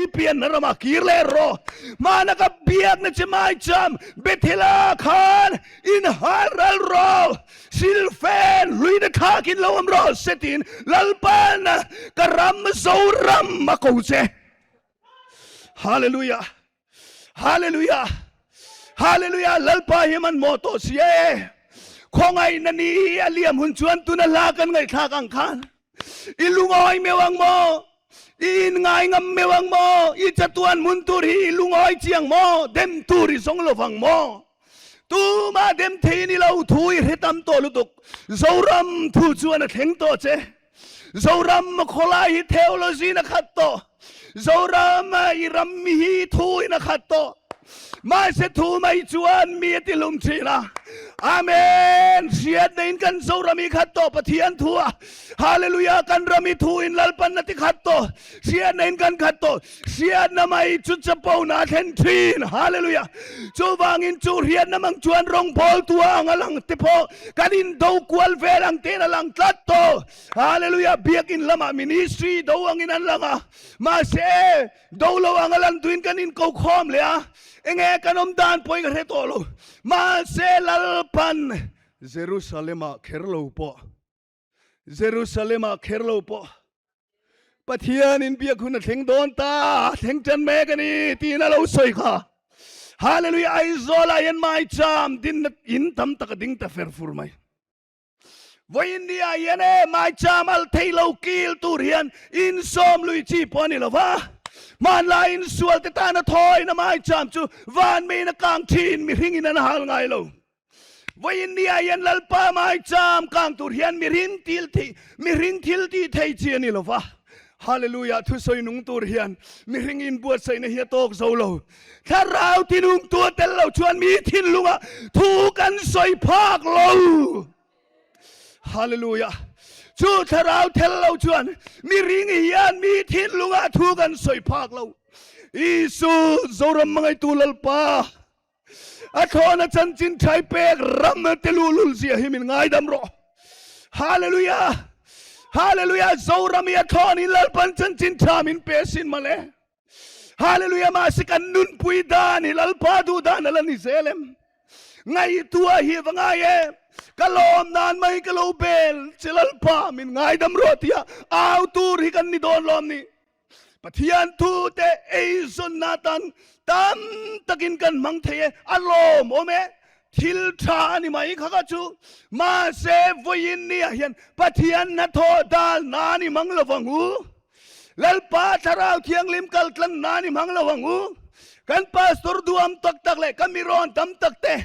pianna ramah kir leh rawh. Hmana ka biakna che maicham Bethel-ah khan inhal ral rawh. Silfen hluina thlakin lo awm rawh se tiin Lalpan ka ram Zoram a ko che. Hallelujah! Hallelujah! Hallelujah! Lalpa hi man maw tawh si e. Khawngaihna ni a liam hun chuan tuna hla kan ngaihthlak ang khan i lungawi meuh ang maw? I inngai ngam meuh ang maw? I chatuan hmun tur hi i lungawi chiang maw? Dem tur i zawng lo vang maw? Tumah dem thei ni lo thu i hre tam tawh lutuk. Zoram thu chuan a thleng tawh che. Zoram khawlai hi theology in a khat tawh. Zoram i ram mi hi thu in a khat tawh. Mahse thu mai chuan mi a ti hlum thin a. Amen! Hriatna in kan Zoram i khat tawh Pathian thu a. Hallelujah! Kan ram i thu in Lalpan a ti khat tawh. Hriatna in kan khat tawh. Hriatna mai chu chapona a thlen thin. Hallelujah! Chuvangin chu hriatna mang chuan rawngbawl tua ang a lang te pawh kan indo kual vel ang tein a lang tlat tawh. Hallelujah! Biakin lamah ministry do angin an lang a, mahse do lo ang a lan tuin kan inko khawm leh a, enge kan awm dan pawhin ka hre tawh lo. Mahse Lalpan Jerusalem-ah kher lo pawh Jerusalem-ah kher lo pawh Pathianin biak hun a thleng dawn ta, thleng tan mek a ni tiin a lo sawi kha. Hallelujah! Aizawl ah hian maicham dinna in tam tak a ding ta fer fur mai. Vawiin ni ah hian e maicham al thei lo kil tur hian insawm lui chi pawh a ni lo va. Hmanlai insual te tana thawina maicham chu van meiin a kang thin, mihringin an hal ngai lo. Vawiin ni ah hian Lalpa maicham kang tur hian mihring til thei, mihring thil tih thei chi a ni lo va. Hallelujah, thusawi nung tur hian mihring inbuatsaihna hi a tawk zo lo. Thlarau tinung tu a tel lo chuan mi thinlungah thu kan sawi phak lo. Hallelujah. Chu thlarau tel lo chuan mihring hian mi thinlungah thu kan sawi phak lo. Isu Zoram hmangaitu Lalpa A thlawna chanchin thai pek ram te luhlul zia hi min ngaidam rawh. Hallelujah! Hallelujah! Zoram hi a thlawn in Lalpan chanchin tha min pe sin male. Hallelujah! Mahse kan nunpui dan hi Lalpa duh dan a la ni zel em? Ngaihtuah hi va ngai em? Ka lawm nan mai ka lo bel che Lalpa min ngaidam rawh tia au tur hi kan ni dawn lawm ni. Pathian thu te eizawnna atan tam takin kan hmang thei e, a lawm awm e, thil tha a ni mai kha kha chu. Mahse vawiin ni ah hian Pathian hnathawh dal na ni mang lo vang u. Lalpa Thlarau Thianghlim kal tlan na ni mang lo vang u. Kan pastor duam tak tak leh ka mirawn tam tak te,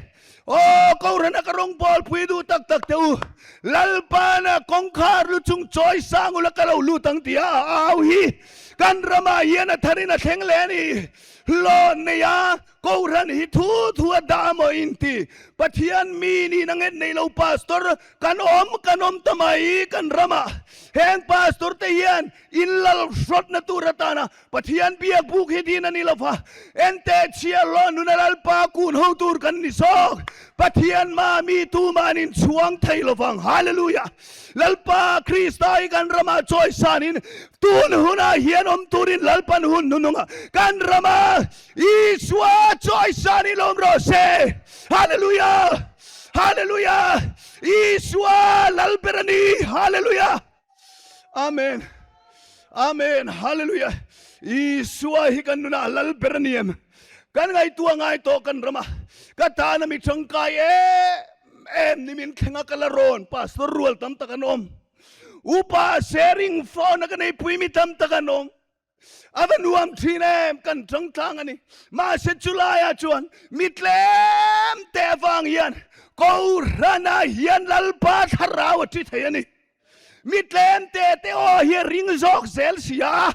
Aw Kohhran a ka rawngbawl pui duh tak tak teh u, Lalpana kawngkhar lu chung chawi sang ula ka lo lut ang tia a au hi kan ramah hian a tharin a thleng leh a ni. Hlawh nei a Kohhran hi thu thu a dah maw in ti? Pathian mi niin a nget nei lo Pastor kan awm kan awm ta mai kan ramah. Heng Pastor te hian in lal hrawtna tur atana Pathian biak buk hi din a ni lo va, ente chhiar lo nuna Lalpa kun ho tur kan ni zawk. Pathian mah mi tumah an inchhuang thei lo vang. Hallelujah! Lalpa Krista hi kan ramah chawisanin tun hunah hian awm turin Lalpan hun nununga kan rama Isua chawisanin awm rawh se. Hallelujah! Hallelujah! Isua Lalber a ni. Hallelujah! Amen. Amen. Hallelujah. Isua hi kan nuna lal ber a ni em? Kan ngaihtuah ngai tawh kan rama. Ka tana mi tangkai em em ni min thlenga ka la rawn pastor rual tam tak an awm. Upa sharing phone a ka nei pui mi tam tak an awm. A va nuam thin em kan tang tlang a ni. Mahse chulaiah chuan mi tlem te avang hian Kohhranah hian Lalpa thlarau a thi thei a ni. Mi tlem te te aw hi a ring zawk zel si a.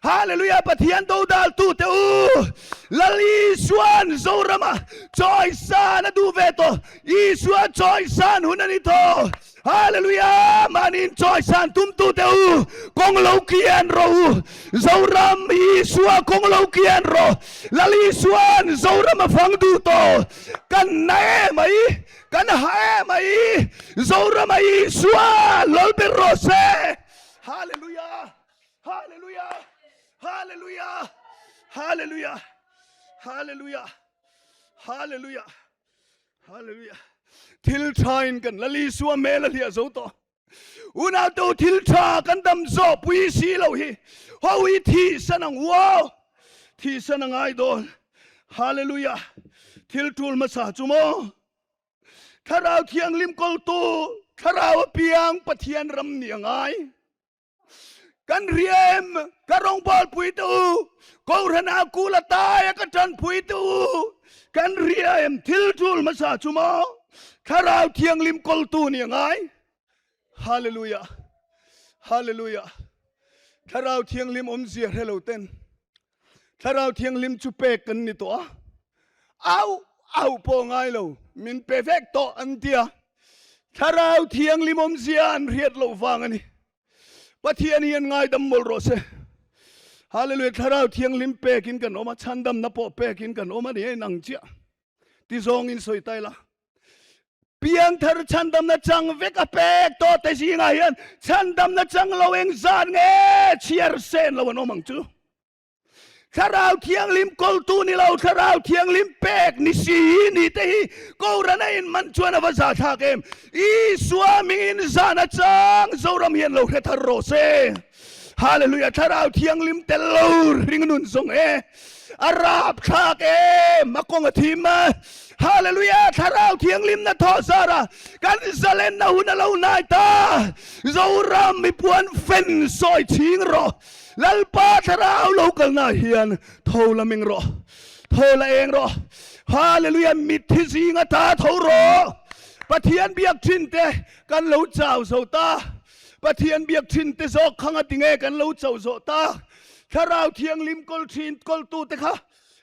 Hallelujah Pathian dodal tu te u Lal Isuan Zorama chawisan a duh ve tawh. Isua chawisan hun a ni tawh. Hallelujah! Mahni in chawisan tum tu te u, kawng lo kian rawh u. Zoram Isua kawng lo kian rawh. Lal Isuan Zoram a fang duh tawh. Kan na em mai, kan ha em mai. Zoram a Isua lawlh ber rawh se. Hallelujah! Hallelujah! Hallelujah! Hallelujah! Hallelujah! Hallelujah! Hallelujah! Thil tha in kan Lal Isua hmel a hliah zo tawh. Unautu thil tha kan dam zawh pui si lo hi ho hi thih san ang uau. Thih san a ngai dawn. Hallelujah! Thil tul hmasa chu maw? Thlarau Thianghlim kawltu Thlarau a piang Pathian ram nih a ngai. Kan riam ka rawngbawlpui te u, Kohhran ah kul a tai a ka tanpui te u, kan riam thil tul hmasa chu maw Thlarau Thianghlim kawltu nih a ngai. Hallelujah! Hallelujah! Thlarau Thianghlim awmzia hre lo ten Thlarau Thianghlim chu pek kan ni tawh a, au au pawh ngai lo, min pe vek tawh an ti a. Thlarau Thianghlim awmzia an hriat loh vang a ni. Pathian hian ngaidam mawlh rawh se. Hallelujah, Thlarau Thianghlim pekin kan awm a, chhandamna pawh pekin kan awm a ni, a inang chiah. Ti zawngin sawi ta ila. Piangthar chhandamna chang vek a pek tawh te zingah hian chhandamna chang lo eng zat nge chhiar sen lo an awm ang chu. Thlarau Thianghlim kawltu ni lo, Thlarau Thianghlim pek ni si hi ni te hi Kohhran a inman chuan a va za thlak em. Isua mingin zan a chang Zoram hian lo hre thar rawh se. Hallelujah Thlarau Thianghlim tel lo ring nun zawng e. A rap thlak em a kawng a thim a. Hallelujah Thlarau Thianghlim na thaw zara kan zalen na hun a lo nai ta. Zoram mipuan fen sawi chhing rawh. Lalpa Thlarau lo kalna hian tho la ming rawh. Tho la eng rawh. Hallelujah mitthi zinga ta tho rawh. Pathian biak thin te kan lo chau zo ta. Pathian biak thin te zawk kha nga tinge kan lo chauh zawh tak? Thlarau Thianghlim kawl thin kawltu te kha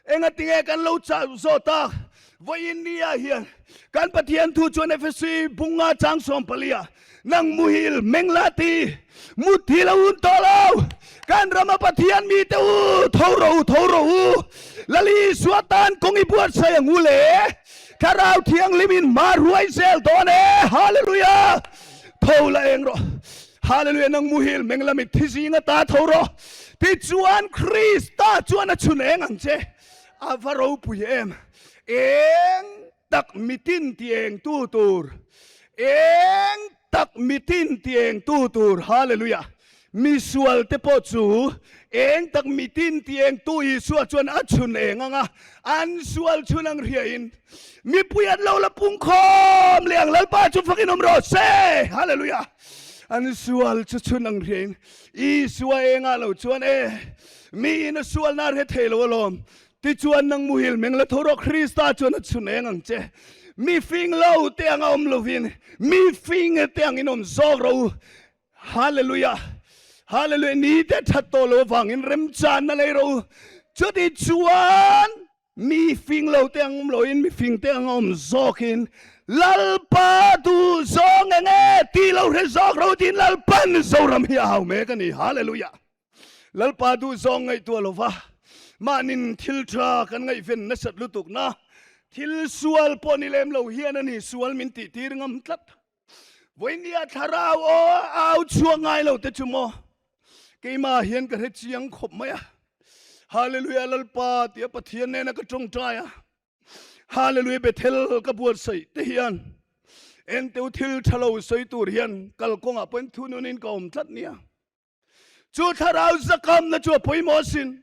enga tinge kan lo chauh zawh tak? Vawiin ni ah hian kan Pathian thu chuan Efesi bunga chang 14 ah nang muhil meng la ti muthi lo hun tawh lo kan rama Pathian mi te u tho rawh u tho rawh u Lal Isua tan kawng i buatsaih ang u le Thlarau Thianghlim in hma ruai zel dawn e Hallelujah! Tho la eng rawh. Hallelujah nang muhil meng la mit thi zing ata tho rawh. Tichuan Krista chuan a chhun eng ang che. A va ropui em. Eng tak mitin ti eng tu tur. Eng tak mitin ti eng tu tur. Hallelujah. Misual te pawh chu eng tak mitin ti eng tu Isua chuan a chhun eng ang a, an sual chhun ang hriain mipui an lo la pung khawm leh ang Lalpa chu fakin awm rawh se! Hallelujah! An sual chu chhun ang hriain Isua engah lo chuan e, miin a sualna a hre thei lo alawm. Tichuan nang muhil meng la tho rawh Krista chuan a chhun eng ang che. Mi fing lo te anga awm lovin mi fing te angin awm zawk rawh u. Hallelujah! Hallelujah! Ni te that tawh lo avangin remchanna lei ro. Chuti chuan mi fing lo te ang awm loin mi fing te ang awm zawkin Lalpa duh zawng eng e ti lo hre zawk ro tiin Lalpan Zoram hi a hau mek a ni. Hallelujah! Lalpa duh zawng ngaihtuah lova mahnin thil tha kan ngaihven nasat lutuk na thil sual pawh ni lem lo hian a ni sual min tih tir ngam tlat. Vawinia thlarau aw au chhuak ngai lo te chu maw keimah hian ka hre chiang khawp mai a. Hallelujah Lalpa tia Pathian nena ka tawngtai a. Hallelujah Bethel ka buatsaih te hian enteu thil tha lo sawi tur hian kalkawngah pawhin thununin ka awm tlat nia. Chu thlarau zakamna chu a pawimawh asin.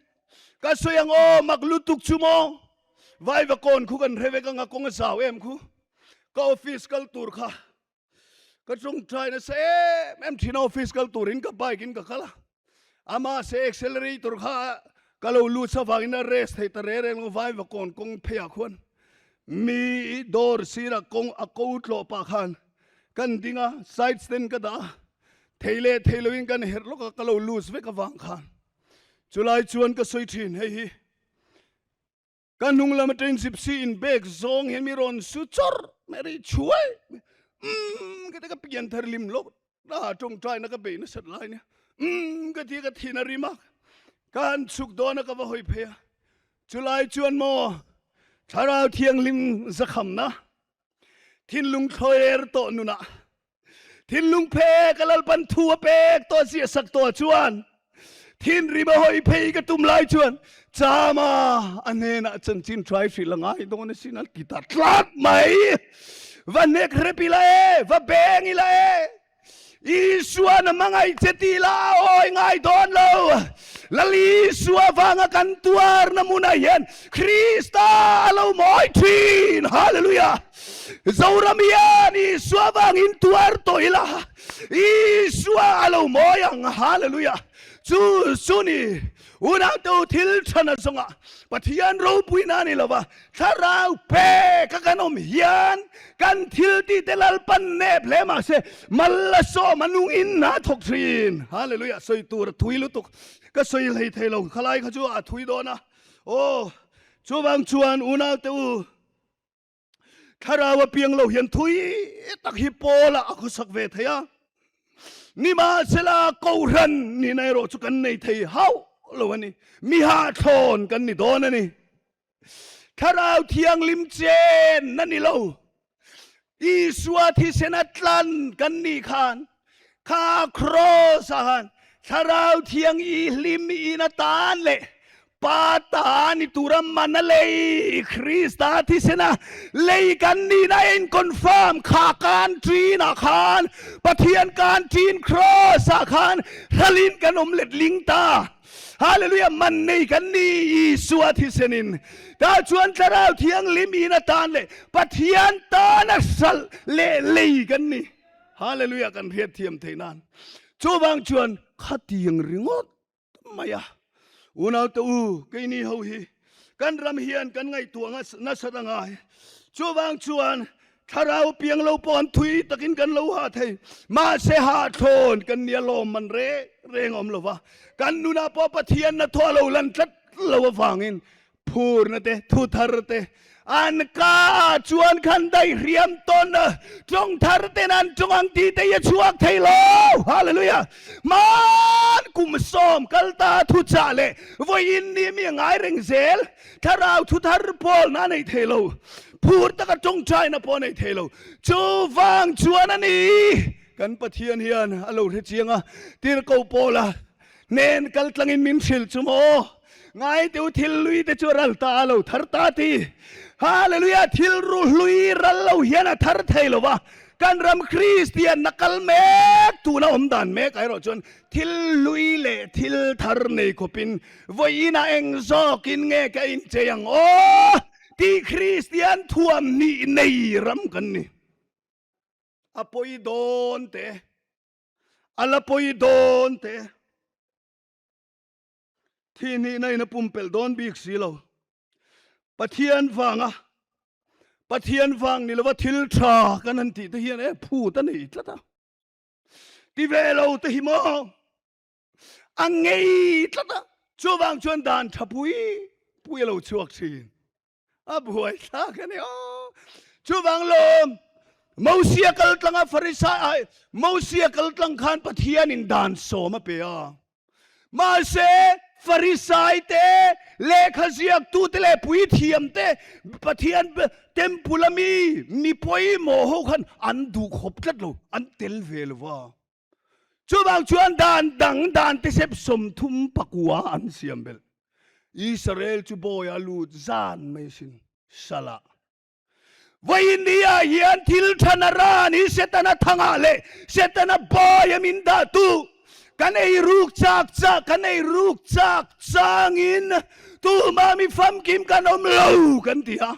Ka sawi ang aw, mak lutuk chu maw? Vaiva kawn khu kan hre vek ang a kawng a zau em khu. Ka office kal tur kha ka tawngtai nasa em em thin a, office kal turin ka bike in ka kal a. Ama se accelerator kha ka lo lut sa vangin a race thei ta re reng lo vaiva kawn kawng pheiah khuan mi dawr sirah kawng a ko tlawh pah khan kan ding a, side stand ka dah a. Thei leh thei loin kan herh lawk a, ka lo lose vek avang khan chulai chuan ka sawi thin hei hi ka hnung lam atangin gypsy in bag zawng hian mi rawn su chawr mai ri chhuai umm ka ti ka pian thar lim lawk a tawngtai na ka bei nasat lai nia umm ka ti ka thin a rim a ka han chhuk dawn a ka va hawi phei a chulai chuan maw thlarau thianghlim zakhamna thinlung thlawi er tawh nunah thinlung phek a Lalpan thu a pek tawh ziah sak tawh chuan thinrim a hawi phei ka tum lai chuan Chama a hnenah chanchin try hrilh a ngai dawn asin a ti ta tlat mai. Va hnek rep ila e, va beng ila e. Isuan a hmangaih che tih lah a awi ngai dawn lo. Lal Isua vanga kan tuarna hmunah hian Krista a lo mawi thin. Hallelujah! Zoram hian Isua vangin tuar tawh ila, Isua a lo mawi ang. Hallelujah! Chu chu ni unaute thil thana zawnga Pathian ropuina a ni lova, Thlarau pek a kan awm hian kan thil tih te Lalpan nep hle mahse mal a sawm a nung in a thawk thin. Hallelujah sawi tur a thui lutuk ka sawi hlei thei lo khalai kha chu a thui dawn a. Aw chuvang chuan unau te u thlarau a piang lo hian thui tak hi Paula a khawsak ve thei a. Nimahsela Kohhran nihna erawh chu kan nei thei hauh lo a ni. Mi hahthlawn kan ni dawn a ni. Thlarau Thianghlim chen a ni lo. Isua thisen a tlan kan nih khan kha kraws ah khan Thlarau Thiang i hlim in atan leh Pa ta ni tura man a lei Krista thisen a lei kan nihna a in confirm kha kan ṭin ah khan Pathian kan ṭin kraws ah khan hral in kan awm letling ta. Hallelujah man nei kan ni Isua thisen in tah chuan Thlarau Thianghlim in atan leh Pathian tan a hralh leh lei kan ni. Hallelujah kan hriat thiam theih nan chuvang chuan khatiang ringawt mai a. Unaute u keini ho hi kan ram hian kan ngaihtuah nasat a ngai. Chuvang chuan Thlarau piang lo pawh an thui takin kan lo ha thei. Mahse hahthlawn kan nia lawm man reng reng awm lo va. Kan nunah pawh Pathian na thaw a lo lan tlat lo avangin phurna te, thu thar te an ka chuan khan daih hriam tawn a, tawng thar ten an tawng ang tih te hi a chhuak thei lo. Hallelujah! Hman kum sawm kal ta thuchah leh vawiin ni mi a ngai reng zel. Thlarau thu thar pawlna a nei thei lo, phur taka tawngtaina pawh a nei thei lo. Chuvang chuan a ni, kan Pathian hian a lo hre chiang a, Tirhkoh Paula hnen kal tlangin min hrilh chu maw? Ngaiteu thil lui te chu a ral ta a lo thar ta ti. Hallelujah! Thil ru hlui ral lo hian a thar thei lo va, kan ram Kristian na kal mek tuna awm dan mek erawh chuan thil hlui leh thil thar nei khawpin Vawiinah eng zawkin nge ka inchei ang aw tih Kristian thuam nih nei ram kan ni. A pawi dawn te, a la pawi dawn te, thi nihna in a pumpelh dawn bik si lo. Pathian vanga Pathian vang ni lova thil tha kan han tih te hian e phut a nei tlat a. Ti ve lo te hi maw? A ngei tlat a, chuvang chuan dan tha pui pui a lo chhuak thin. A buai thlak a ni aw. Chuvang lawm Mosia kal tlanga Farisai ai Mosia kal tlang khan Pathianin dan sawm a pe a. Mahse Farisai te lehkha ziaktu te leh puithiam te Pathian temple a mi mi pawimawh ho khan an duh khawp tlat lo, an tel ve lo va. Chuvang chuan dan dang dan te sep 39 an siam belh. Israel chu bawi a lut zan mai sin salah. Vawiin ni ah hian thil than a ran hi Setana thangah leh Setana bawi a min dah tu kan ei ruk chak chak kan ei ruk chak changin tumah mi famkim kan awm lo kan ti a.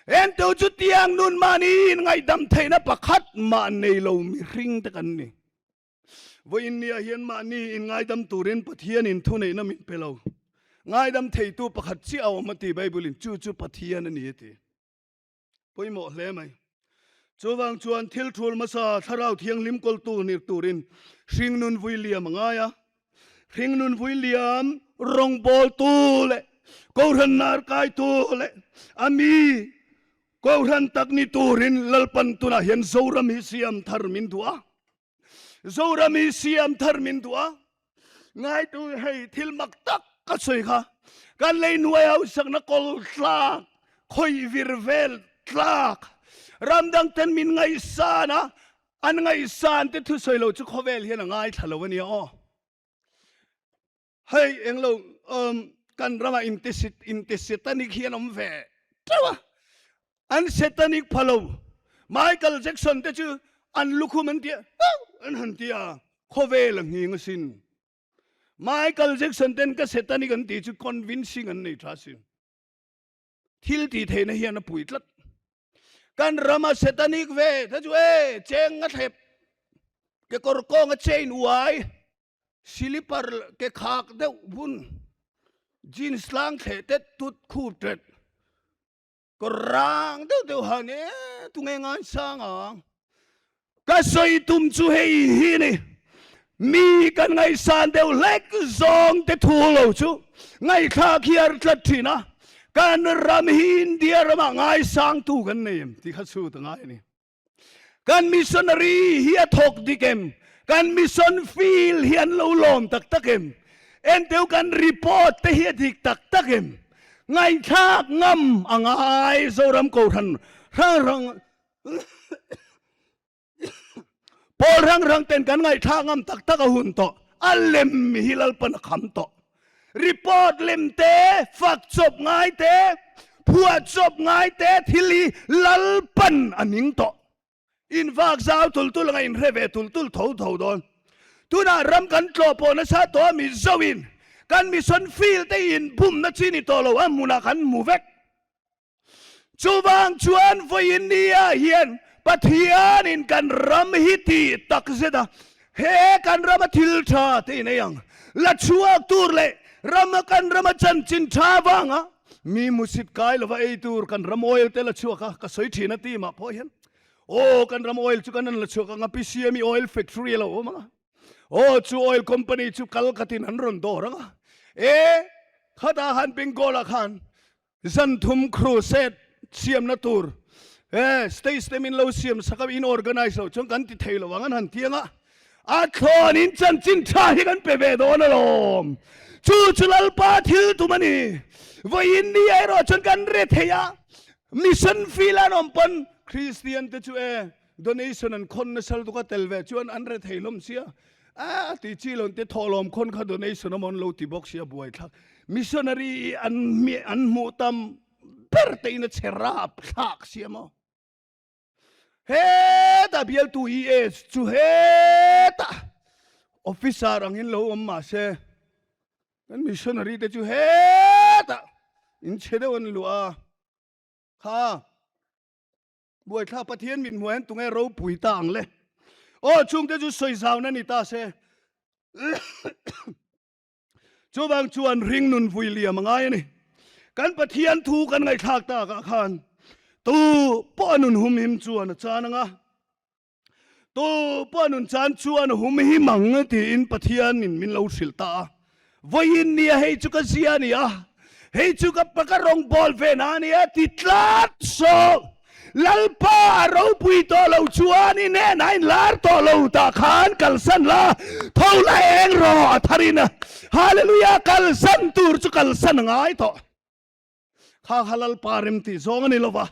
Entu chu tiang nun mahni in ngaihdam theihna pakhat mah nei lo mihring te kan ni. Vawiin nia hian mahni in ngaidam turin Pathian in thuneihna min pe lo. Ngaidam theitu pakhat chiah a awm a ti Bible in, chu chu Pathian a ni a ti. Pawimawh hle mai. Chuvang chuan thil thul hmasa Thlarau Thianghlim kawltu ni turin hringnun vui liam a ngai a. Hringnun vui liam rawngbawltu leh Kohhran nar kaitu leh a mi Kohhran tak ni turin Lalpan tunah hian Zoram hi siam thar min duh a. Zoram hi siam thar min duh a. Ngaitu hei thil mak tak ka sawi kha. Kan lei hnuai hausakna kawl tlak, khawih vir vel tlak, ramdang ten min ngaihsan a, an ngaihsan te thusawi lo chu khawvel hian a ngaithla lo a nia aw. Hei englo um. Kan ramah inti inti satanic hi an awm ve teuh a, an satanic pha lo. Michael Jackson te chu an lukhum an tia an han tia khawvel a nghing asin. Michael Jackson ten ka satanic an tih chu convincing an nei tha asin. Thil tih theihna hian a pui tlat. Kan rama satanic ve te chu e cheng a thlep kekawr kawng a chain uai Silipar ke khak deuh bun, jeans tlang thleh tet tut khup tet, kawr rang deuh deuh han e tunge ngai sang ang. Ka sawi tum chu hei hi ni, mi kan ngaihsan deuh hlek zawng te thu lo chu ngaihthlak hi a tlat thin a, kan ram hi India ramah ngaisangtu kan nei em tih kha chhut a ngai a ni. Kan missionary hi a thawk dik em? Kan mission field hi an lo lawm tak tak em? Enteu kan report te hi a dik tak tak em? Ngaihthlak ngam a ngai Zoram Kohhran hrang hrang pawl hrang hrang ten kan ngaihthlak ngam tak tak a hun tawh. A lem hi Lalpan a kham tawh. Report lem te, fak chawp ngai te, phuah chawp ngai te thil hi Lalpan a ning tawh. In vak zau tul tul anga in hre ve tul tul tho tho dawn. Tunah ram kan tlawh pawh nasa tawh a Mizo in kan mission field te in bumna chi ni tawh lo a hmunah kan hmu vek. Chuvang chuan vawiin nia hian Pathianin kan ram hi tih tak zet a, he kan rama thil tha te inei ang, la chhuak tur leh rama kan rama chanchin tha vanga mi musit kai lova ei tur kan ram oil te la chhuak a, ka sawi thin a team ah pawh hian aw kan ram oil chu kan an la chhuak ang a, PCME oil factory a lo awm ang a, aw chu oil company chu kal khatin an rawn dawr ang a, e khatah khan Bengal ah khan Zan thum crusade siamna tur e stage te min lo siam sak a, in organize loh chuan kan ti thei lo ang an han ti ang a, a thlawn in chanchin tha hi kan pe ve dawn alawm. Chu chu Lalpa thil tum a ni. Vawiin ni ah erawh chuan kan re thei a, mission field an awm pawn Kristian te chu e Donation an khawn nasa lutuk a tel ve chuan an re thei hlawm sia a ti chi lo te thawhlawm khawn kha donation awm an lo ti bawk sia buai thlak missionary i an mi an hmuh tam ber te in a che rap thlak sia maw heta bialtu ES chu heta officer angin lo awm mahse kan missionary te chu heta in che deuh an luah a kha Buaithla Pathian mit hmuh hian tunge ropui ta ang le? Aw chungte chu sawi zauna ni ta se. Chuvang chuan ring nun vui liam a ngai a ni. Kan Pathian thu kan ngaihthlak takah khan tu pawh a nun humhim chuan a chan ang a. Tu pawh nun chan chuan hum hi mang tiin Pathianin min lo hrilh ta a. Vawiin nia hei chu ka zia a ni a, hei chu ka ka rawngbâwl ve na a ni a ti tlat sawh. Lalpa a ropui tawh lo chuan i hnenah inlâr tawh lo tah khan kalsan la, tho la eng rawh a tharin. Hallelujah! Kalsan tur chu kalsan a ngai tawh. Kha kha Lalpa rem tih zawng a ni lova.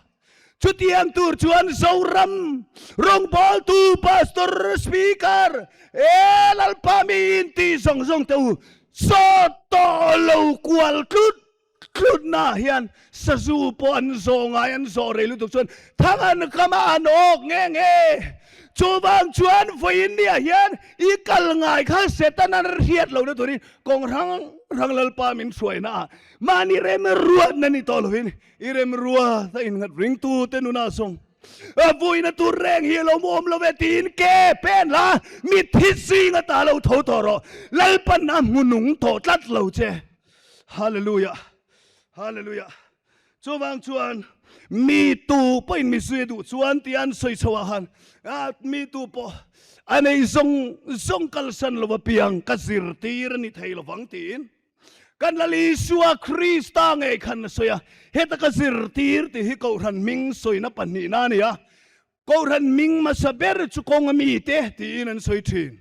Chutiang tur chuan Zoram rawngbawltu Pastor, Speaker, e Lalpa mi in tih zawng zawng te u saw tawh lo kual tlut tlut na hian sazu pawh an zawh ngai an zawh rei lutuk chuan thang an kam a an awk nge nge. Chuvang chuan vawiin nia hian i kal ngai kha Satan an hriat lohna turin kawng hrang hrang Lalpa min hruaina ah Mahni remruatna ni tawh lovin i remruat a innghat ringtute nunah zawng a vuina tur reng hi a lo awm lo ve tiin ke pen la mitthi zing ata lo tho tawh rawh. Lalpan a hmu nung tawh tlat lo che. Hallelujah! Hallelujah! Chuvang chuan mi tu pawhin mi zui a duh chuan tia an sawi chho ah khan mi tu pawh a nei zawng zawng kalsan lo apiang ka zirtir a ni thei lovang tiin Kan Lal Isua Krista ngei khan a sawi a, heta ka zirtir tih hi Kohhran hming sawina pahnihna a ni a, Kohhran hming hmasa ber chu kawnga mite tiin an sawi thin.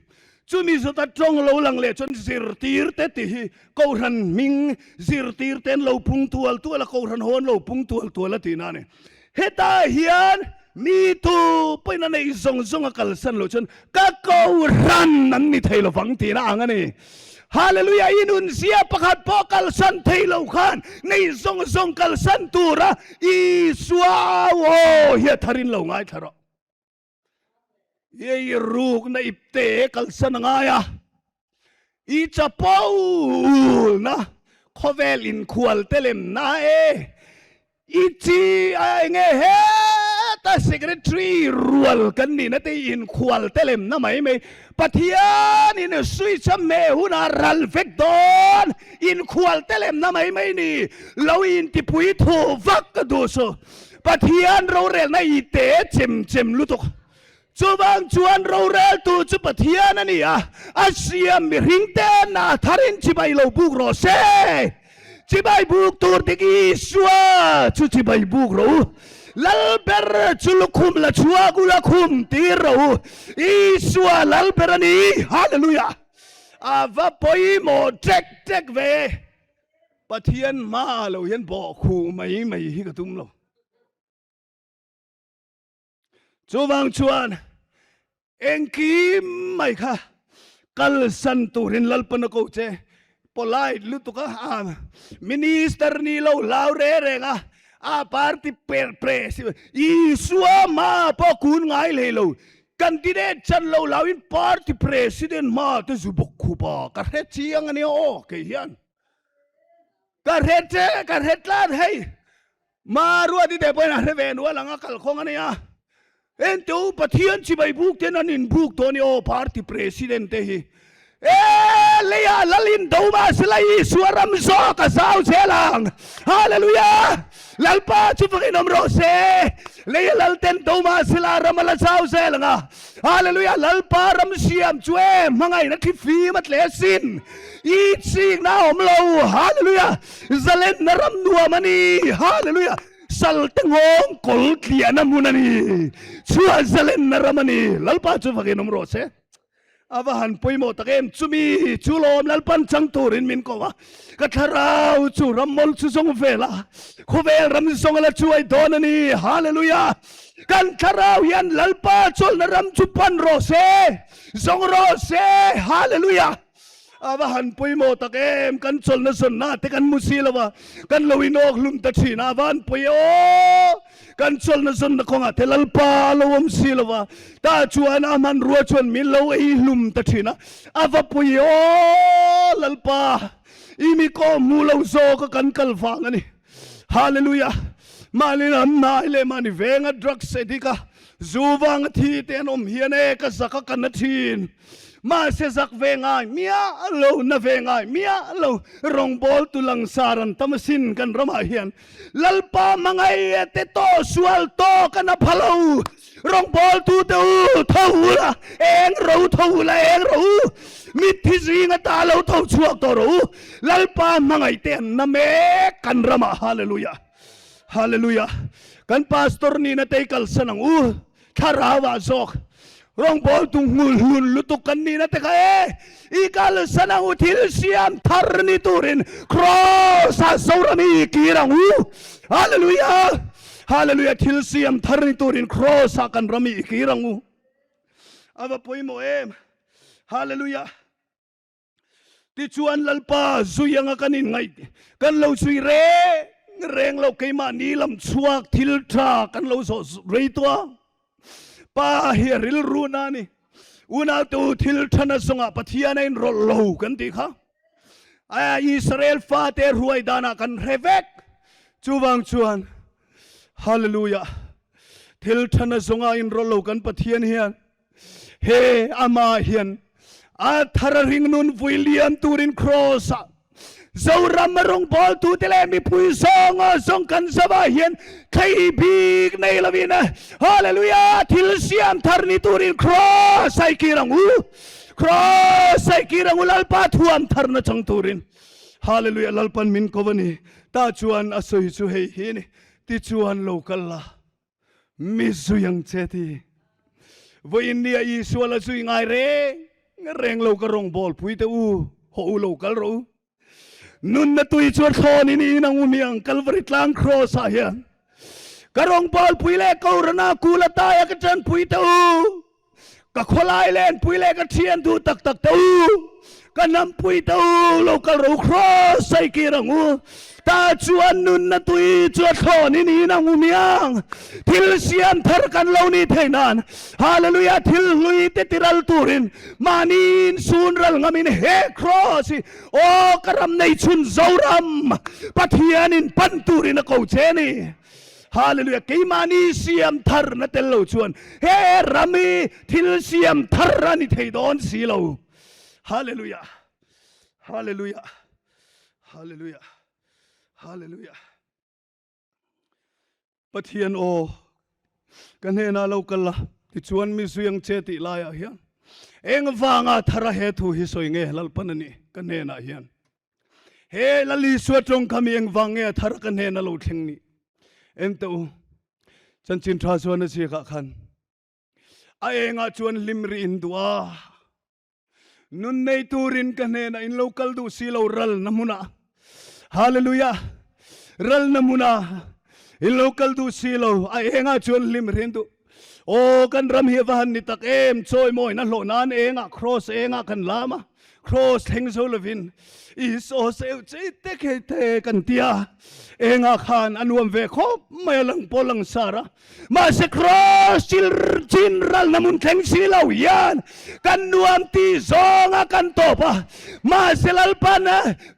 Chumi zawta tawng lo lang leh chuan zirtirte tih hi Kohhran hming zirtirte an lo pung tual tual a, Kohhran ho an lo pung tual tual a tihna a ni. Hetah hian mi tu pawhin a neih zawng zawng a kalsan loh chuan ka Kohhran an ni thei lovang tihna ang a ni. Hallelujah i nun zia pakhat pawh kalsan thei lo khan nei zawng zawng kalsan tura Isua au aw hi a tharin lo ngaithla rawh. I rukna ipte kalsan a ngai a, i chapo na khawvel inkhual te lem na e, i chi a enge heta secretary rual kan nihna te inkhual te lem na mai mai Pathian in switch a hmeh hunah ral vek dawn inkhual te lem na mai mai ni lo intipui thu vak ka duh suh. Pathian rorelna i te chem chem lutuk. Chuvang chuan roreltu chu Pathian a ni a, a siam mihring te na tharin chibai lo buk rawh se. Chibai buk tur dik Isua chu chibai buk rawh u. Lal ber chu lukhum la chhuak u la khum tir rawh u. Isua lal ber a ni. Hallelujah! A va pawimawh ṭek ṭek ve. Pathian hma lo hian bawh khuh mai mai hi ka tum lo. Chuvang chuan engkim mai kha kalsan turin Lalpan a ko che. Polite lutuk a, minister ni lo hlau re reng a, a party per pre Isua hma pawh kun ngai hlei lo. Candidate chan lo hlauin party president hma te zu bawk khup a, ka hre chiang ania aw kei hian. Ka hre che, ka hre tlat hei. Maruati te pawhin a hre ve nual ang a kalkhawng a nia. Ente u Pathian chibai buk ten an inbuk tawh a ni aw party president te hi. E leiah lal in do mahsela Isua ram zawk a zau zel ang. Hallelujah! Lalpa chu fakin awm rawh se. Leia lal ten do mahsela ram a la zau zel ang a. Hallelujah! Lalpa ram siam chu e hmangaihna thli fim a tle sin. I chikna a awm lo. Hallelujah! Zalenna ram nuam a ni. Hallelujah! Salte nghawng kawl tliahna hmun a ni. Chhuah zalenna ram a ni. Lalpa chu fakin awm rawh se. A va han pawimawh tak em? Chumi chu lawm Lalpan chang turin min ko a, ka thlarau chu ram mawl chu zawng vel a, khawvel ram zawng a la chuai dawn a ni. Hallelujah! Kan thlarau hian Lalpa chawlhna ram chu pan rawh se, zawng rawh se. Hallelujah! A va han pawimawh tak em? Kan chawlhna zawnna te kan hmu si lo a, kan lo inawk hlum ta thin a, a va han pawi e aw! Kan chawlhna zawnna kawngah te Lalpa a lo awm si lo a, tah chuan a hmanrua chuan min lo ei hlum ta thin a, a va pawi e aw! Lalpa, i mi kawh hmu lo zawk a kan kal vang a ni. Hallelujah! Mahni lam hnai leh mahni venga drugs addict a zu vanga thi te an awm hian e ka zak a ka na thin. Mahse zak ve ngai miah lo, na ve ngai miah lo, rawngbawl tu langsar an tam asin kan ramah hian. Lalpa hmangaih te tawh sual tawh ka na pha lo. Rawngbawl tu te u, tho u la, eng ro tho u la, eng ro u. Mitthi zinga ta lo tho chhuak tawh rawh u. Lalpa hmangaih te an na mek kan ramah. Hallelujah. Hallelujah. Kan pastor nihna te i kalsan ang u. Thlarau ah zawk rawngbawl tu hmul hlun lutuk kan nihna te kha e i kalsan ang u thil siam thar ni turin Kraws ah Zoram hi i kir ang u Hallelujah Hallelujah thil siam thar ni turin Kraws ah kan ram hi i kir ang u a va pawimawh em Hallelujah Tichuan Lalpa zui anga kan inngaih kan lo zui reng reng lo keimahni lam chhuak thil tha kan lo zawh rei tawh a. Pa hi a rilru na a ni. Unautu thil tha na zawngah Pathian a inrawlh lo kan tih kha. Israel fate ruai danah kan hre vek. Chuvang chuan Hallelujah thil tha na zawngah inrawlh lo kan Pathian hian He amah hian a thar a ringnun vui liam turin Kraws ah Zoram a rawngbawltu te leh mipui zawng a zawng kan zavah hian thlei bik nei lovin Hallelujah thil siam thar ni turin Kraws a i kir ang u Kraws a i kir ang u Lalpa thuam tharna chang turin Hallelujah Lalpan min ko a ni tah chuan a sawi chu hei hi ni tichuan lo kal la Mi zui ang che ti. Vawiin nia Isua la zui ngai reng reng lo ka rawngbâwl pui teh u, haw u lo kal rawh u. Nunna tui chu a thlawn in in ang u miang Kalvari tlang kraws ah hian ka rawngbâwl pui leh Korana kul a taia ka ṭanpui teh u. Ka khawlai lenpui leh ka thian duh tak tak te u. Ka hnampui te u, lo kal ro cross a i kir ang u. Tah chuan nunna tui chu a thlawn in in ang u miang. Thil siam thar kan lo nih theih nan, Hallelujah, thil hlui te tiral turin mahni in sun ral ngam in he cross hi aw ka ram nei chhun Zoram Pathian in pan turin a ko che ni. Hallelujah, keimahni siam thar na tel lo chuan he ram hi thil siam thar a ni thei dawn si lo. Hallelujah, Hallelujah, Hallelujah, Hallelujah. Pathian aw, ka hnenah lo kal la, tichuan mi zui ang che tih laiah hian eng vanga thara he thu hi sawi nge Lalpan a ni ka hnenah hian. He Lal Isua tawng kha mi eng vang nge a thara ka hnena lo thleng ni. En teh u, chanchin tha chuan a ziakah khan a engah chuan hlim rih in duh a. Nun nei turin ka hnenah in lo kal duh si lo ral na hmunah. Hallelujah! Ral na hmunah in lo kal duh si lo a engah chuan hlim rih in duh. Aw kan ram hi a va han ni tak em chawimawi na hlawh nan engah cross engah kan lam a cross thleng zo lovin Isua seu chei te khei te kan tia engah khan a nuam ve khawp mai a lang pawh lang sar a. Mahse Cross chil chin ralna hmun thleng si lo hian kan nuam ti zawnga kan tawp a. Mahse Lalpan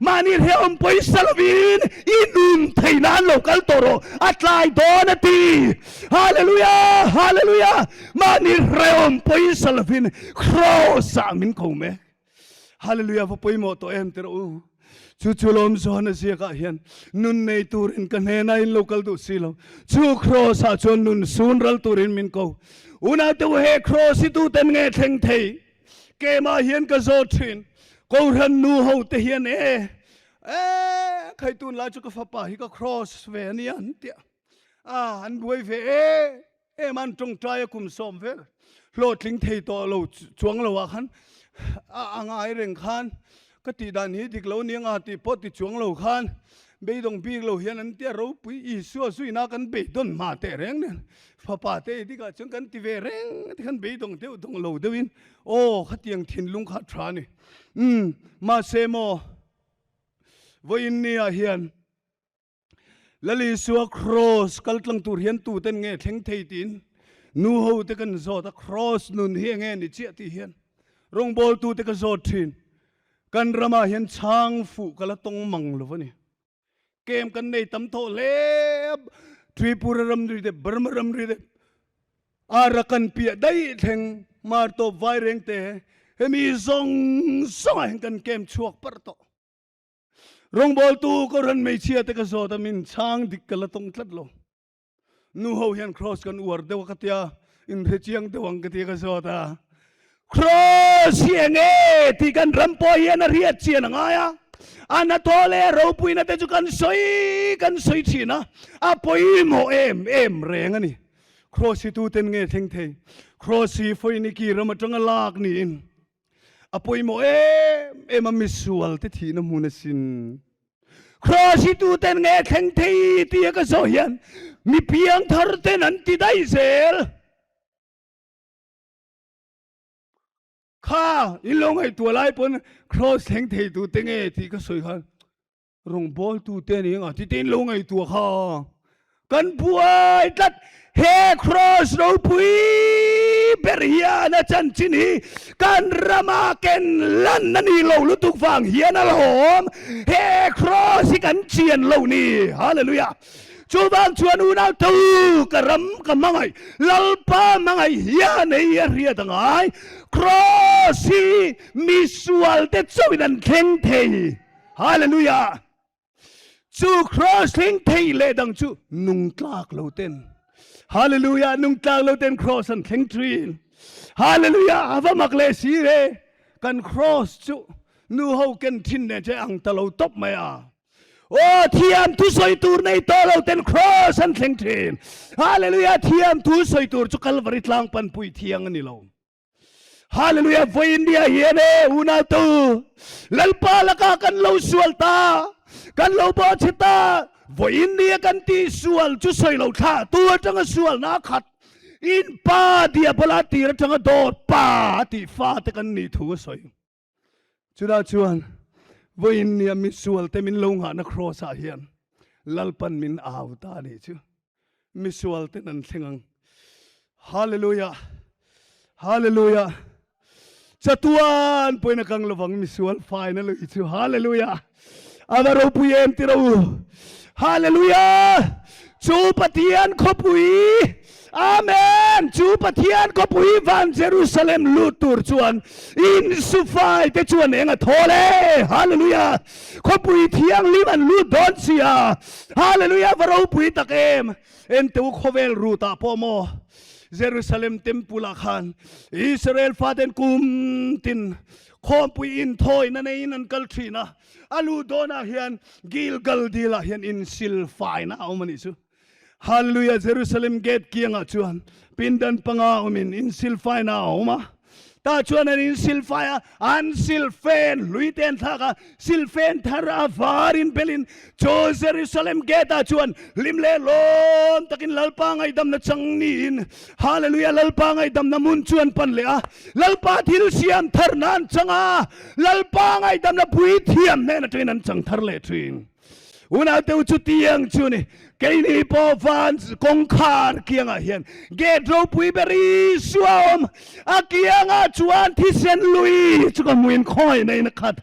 mahni hrehawm pawisa lovin i nun thei nan lo kal tawh rawh, a tlai dawn a ti. Hallelujah! Hallelujah! Mahni hrehawm pawisa lovin Cross ah min ko mek. Hallelujah va pawimawh tawh em tirh u. Chu chu lawm zawn a ziak ah hian nun nei turin ka hnena in lo kal duh si lo. Chu cross ah chuan nun sun ral turin min ko. Unau te u he cross hi tu ten nge thleng thei? Keimah hian ka zawt thin. Kohhran nu ho te hian e e khai tun lai chu ka fapa hi ka cross ve ania an tia. A an buai ve e. Em an tawngtai a kum sawm vel hlawhtling thei tawh lo chuang lo ah khan a ngai reng khan ka tih dan hi dik lo nia nga tih pawh ti chuang lo khan beidawng bik lo hian an tia ropui Isua zuina kan beidawn hma teh reng nen fapa te dik ah chuan kan ti ve reng te khan beidawng deuh dawng lo deuh in aw khatiang thinlung kha a tha a ni umm mahse maw vawiin ni ah hian Lal Isua Kraws kal tlang tur hian tuten nge thleng thei tiin nu ho te kan zawt a, Kraws nun hi enge ni chiah tih hian rawngbawltu te ka zawt thin. Kan ramah hian chhang fuh ka la tawng mang lo a ni. Kem kan nei tam thawh hle a, Tripura ramri te, Burma ramri te, Arakan piah daih thleng Martawp Vaireng te hemi zawng zawngah hian kan kem chhuak parh tawh. Rawngbawltu Kohhran hmeichhia te ka zawt a, min chhang dik ka la tawng tlat lo. Nu ho hian cross kan uar deuh a ka tia, in hre chiang deuh ang ka tia ka zawt a. Cross hi eng nge tih kan ram pawh hian a hriat chian a ngai a. A hnathawh leh a ropuina te chu kan sawi kan sawi thin a, a pawimawh em em reng a ni. Cross hi tuten nge thleng thei? Cross hi Foiniki ram atanga lak niin A pawimawh em em a misual te thihna hmun asin. Cross hi tu ten nge thleng thei tih a ka zawh hian mi piang thar ten an ti daih zel. Kha in lo ngaihtuah lai pawn cross thleng thei tu te nge tih ka sawi khan Rawngbawltu te ni anga tite in lo ngaihtuah kha kan buai tlat. He cross ropui ber hian a chanchin hi kan rama ken lan a ni lo lutuk vang hian a lawm. He cross hi kan chian lo ni. Hallelujah. Chuvang chuan unau tu ka ram ka hmangaih Lalpa hmangaih hian hei a hriat a ngai. Cross hi misual te chauhin an thleng thei. Hallelujah! Chu cross thleng thei leh dang chu nung tlak lo ten. Hallelujah! Nung tlak lo ten cross an thleng thin. Hallelujah! Ava mak leh si ve. Kan cross chu nu ho ken thin nen che ang ta lo top mai a. Oh, thiam thu sawi tur nei tawh lo ten cross an thleng thin. Hallelujah! Thiam thu sawi tur chu Calvary tlang pan pui thiang a ni lo. Hallelujah voi India hian e unau tu Lalpa laka kan lo sual ta kan lo bo che ta voi India kan ti sual chu soi lo thla tu atanga sual na khat in pa diabola tir atanga dawt pa ti fa te kan ni thu a soi. Chutah chuan vawiin nia misualte min lo nghahna kraws ah hian Lalpan min au ta a nih chu. Misualten an thleng ang. Hallelujah! Hallelujah! Chatuan pawhin a kang lovang misual faina lui chu. Hallelujah! A va ropui em ti ro u. Hallelujah! Chu Pathian khawpui, Amen! Chu Pathian khawpui van Jerusalem lut tur chuan insufai te chuan eng a thawl e. Hallelujah! Khawpui thianghlim an lut dawn si a. Hallelujah! Va ropui tak em! Ente u khawvel rutah pawh maw Jerusalem temple ah khan Israel faten kum tin khawmpui inthawina neiin an kal thin a, a luh dawnah hian Gilgal dilah hian insilfaina a awm a nih chu. Hallelujah! Jerusalem gate kiangah chuan pindan panga awmin insilfaina a awm a. Tah chuan an insilfai a, an silfen hlui te an thlak a, silfen thar a varin belin chu Jerusalem gate ah chuan hlim leh lawm takin Lalpa ngaihdamna chang niin Hallelujah Lalpa ngaihdamna hmun chu an pan leh a, Lalpa thil siam tharna an chang a, Lalpa ngaihdamna puithiam hnen atangin an chang thar leh thin. Unaute u chutiang chu ni, keini pawh van kawngkhar kiangah hian gate ropui ber Isua a awm, a kiangah chuan thisen lui chu ka hmuin khawngaihna in a khat.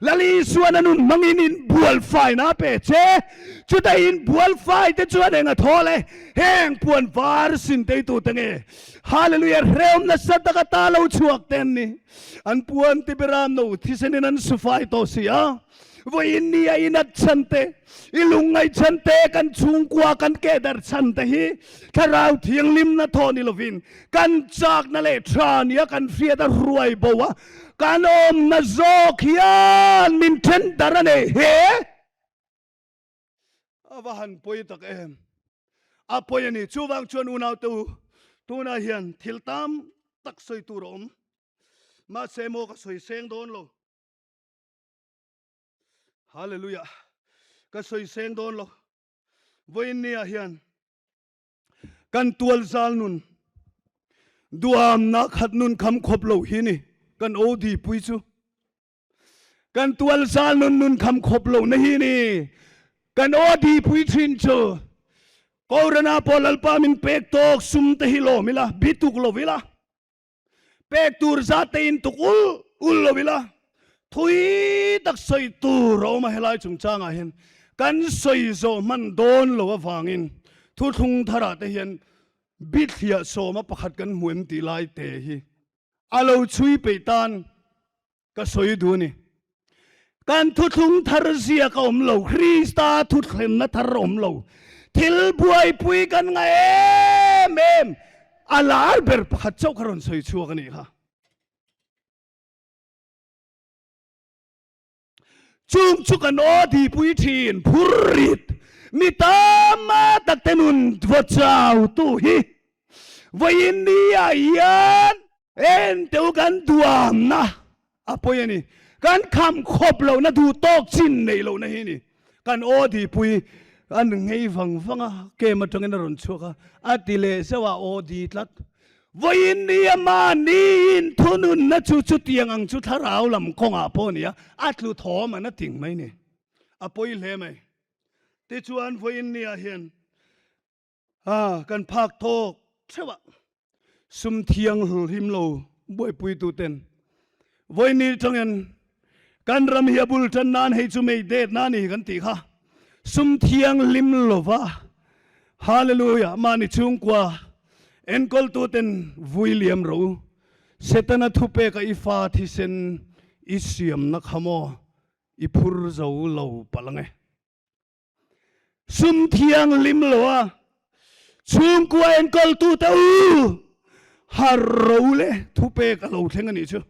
Lal Isuan a nun hmangin in bualfaina a pe che, chutah in bualfai te chuan eng a thawl e, heng puan var sin teitute nge? Hallelujah, hrehawm nasa taka ta lo chhuak te an ni, an puan ti beram no thisenin an sufai tawh si a. Vawiin ni a inat chhan te, i lungngaih chhan te, kan chhungkua kan kehdarh chhan te hi Thlarau Thianghlimna thaw ni lovin kan chakna leh tha nia kan hriat a hruai bo a, kan awmna zawk hian min then darh a nei he. A va han pawi tak em! A pawi a ni. Chuvang chuan unaute u, tunah hian thil tam tak sawi tur a awm. Mahse maw ka sawi seng dawn lo. Hallelujah. Ka sawi seng dawn lo. Vawiin ni ah hian kan tual zal nun duamna khat nun kham khawp lo hi ni kan OD pui chu. Kan tual zal nun nun kham khawp lo na hi ni kan OD pui thin chu. Korana pawh Lalpa min pek tawk sum te hi lawm ila, bituk lo ila. Pek tur zat te in tuk ul ul lo ila, thui tak sawi tur a awm a helai chungchangah hian kan sawi zawh hman dawn lo avangin thuthlung tharah te hian bithliah sawma pakhat kan hmu em tih lai te hi a lo chhui peih tan Ka sawi duh a ni. Kan thuthlung thar ziak a awm lo, Krista thuthlenna thar a awm lo. Thil buaipui kan ngah em em, a lar ber pakhat chauh kha rawn sawi chhuak a nih kha. Chung chu kan aw dipui thin, phur rit, mi tam tak te nun vaw chau tu hi vawiin ni ah hian en teu kan duamna a pawi a ni. Kan kham khawp lohna duh tawk chin neih lohna hi a ni. Kan aw dipui an nghei vang vang a, kem atangin a rawn chhuak a, a ti leh zeuh a, aw di tlat. Vawiin ni a mahni in thununna chu chutiang ang chu thlarau lam kawngah pawh a ni a, a tlu thawm an a ting mai ni. A pawi hle mai. Tichuan vawiin ni ah hian kan phak tawk theuh a, sum thiang hlhim lo buaipuitu ten vawiin ni tangin kan ram hi a bul tan nan hei chu mei det na ni kan tih kha sum thianghlim lova Hallelujah mahni chhungkua enkawltu ten vui liam ro Setana thupeka i fa thisen i siamna kha maw i phur zo lo palh ange. Sum thianghlim lo a chhungkua enkawltute u har ro le thupek a lo thleng a nih chu.